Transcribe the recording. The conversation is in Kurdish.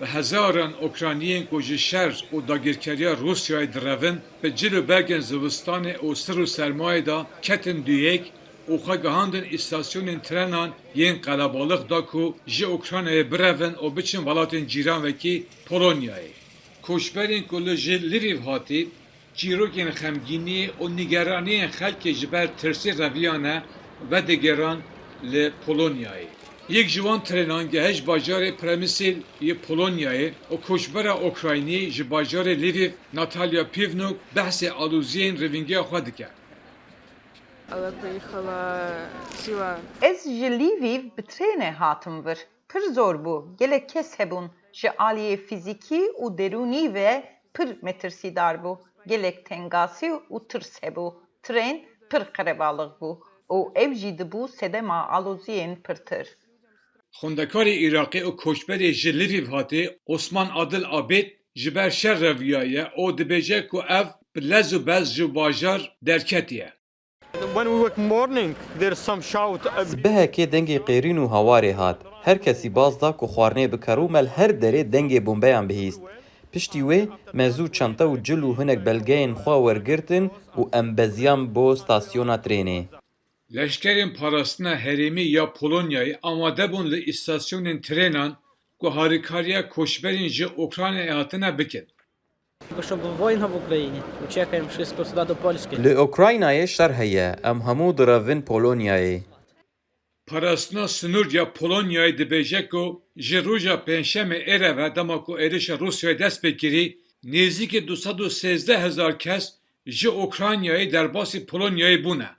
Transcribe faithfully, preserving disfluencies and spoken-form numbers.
Bi hezaran Ukrayniyên ku ji şer û dagirkeriya Rûsyayê direvin, bi cil û bergên zivistanê û sir û sermayê de ketin duyêk û xwe gihandin îstasyonên trenan yên qelebalix da ku ji Ukraynayê birevin û biçin welatên cîran wekî Polonyayê. Koçberên ku li ji Lviv hatî, çîrokên xemgîniyê û nîgeraniyên xelkê ji ber tirsê reviyane vedigeran li Polonyayê. Yek ji wan trenan gehişt bajarê Przemysl yê Polonyayê û koçbera Ukraynî ji bajarê Lviv Natalya Pivnuk behsê aloziyên revîngeya xwe dike. Але приїхала ціла. Ez ji Lviv bi trênê hatim vir. Pir zor bû. Gelek kes hebûn. Ji aliyê fîzîkî û derûnî ve pir metirsîdar bû. Gelek tengasî û tirs hebû. Trên pir qerebalix bû û ev jî dibû sedema aloziyên pirtir. Xwendekarê Iraqê û koçberê ji Lviv hatê Osman Adil Abêd ji ber şer reviyaye û dibêje ku ev bi lez û bez ji bajar derketiye. When we wake morning, there's some shout. Sibehekê dengê qêrîn û hawarê hat. Her kesî baz da ku xwarinê bikar û me li her derê dengê bombeyan bihîst. Piştî wê me zû çente û cil û hinek belgeyên xwe wergirtin û em beziyan bo stasyona trênê. Leşkerên Parastina Herêmî ya Polonyayê amade bûn li îstasyonên trênan ku harîkariya koçberên ji Ukraynayê hatine bikin. Щоб війна в Україні, очікуємо швидко сюди до Польщі. Li Ukraynayê şer heye, em hemû direvin Polonyayê. Parastina Sinûr ya Polonyayê dibêje ku ji roja Pêncşemê êreve dema ku êrişa Rûsyayê dest pê kirî, nêzîkî du sed û sêzdeh hezar kes ji Ukraynayê derbasî Polonyayê bûne.